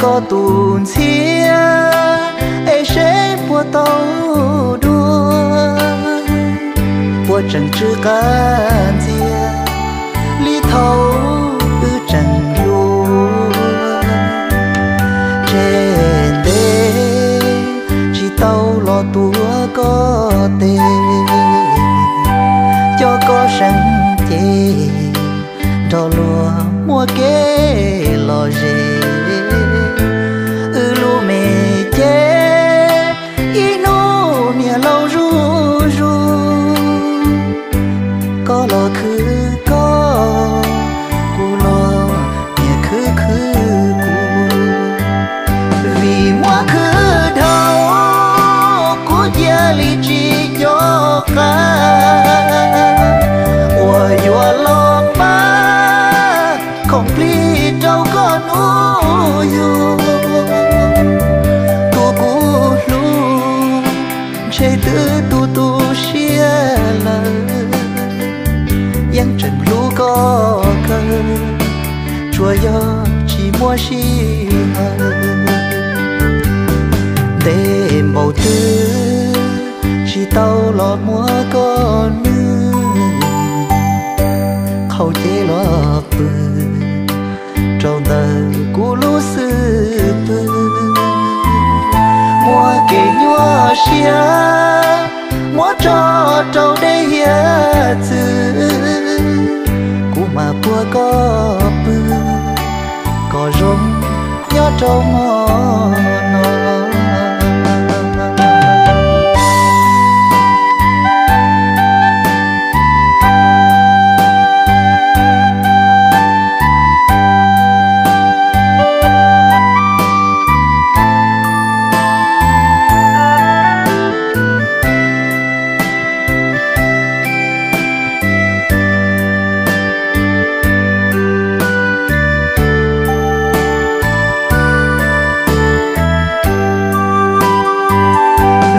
koj tus ntxhiab, es seb puas tau dua, puas tseem tsw qab ntxiag li thaum wb tseem hluas. Tseg ntev tsis tau los tuav koj tes, coj koj seev ces nrog luag muaj kev lom zem. Wb lub me cev ib hnub niam laus zuj zus, koj los khwv koj, kuv los niam khwv khwv kuv. Vim muab khwv dhau, kuv cia li tsis nco qab uas yuav los pab khoom plig rau koj hnub yug. Tus kuv hlub ntshe twb tu tu siab lawm, yeej tseem hlub koj kawg, tsuas yog tsis muaj sij hawm. Ntev npaum twg tsis tau los muab koj nug, qhau cev los pw rau ntawm kuv lub xwb pwg. Muab kev nyuaj siab muab tso rau dej hiav txwv, kuv mam puag koj pw kom zoo nyob rau hmo no.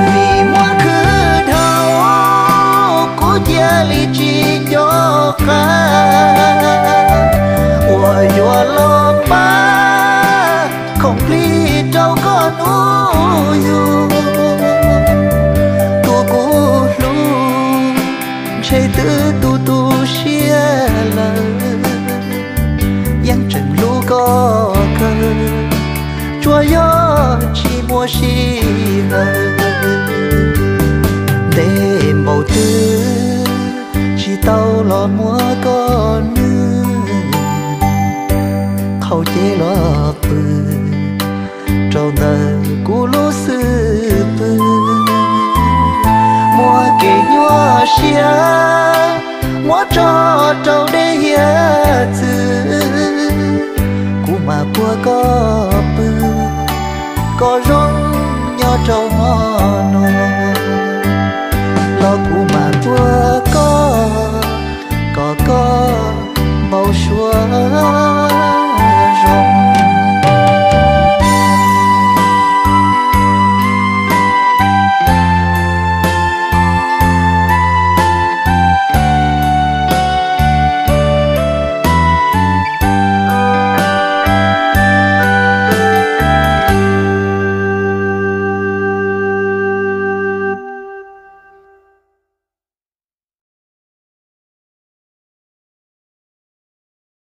Vim muab khwv dhau, kuv cia li tsis nco qab uas yuav los pab khoom plig rau koj hnub yug. Tus kuv hlub ntshe twb tu tu siab lawm, yeej tseem hlub koj kawg, tsuas yog tsis muaj sij hawm. Ntev npaum twg tsis tau los muab koj nug, qhau cev los pw rau ntawm kuv lub xwb pwg. Muab kev nyuaj siab muab tso rau dej hiav txwv, kuv mam puag koj pw kom zoo nyob rau hmo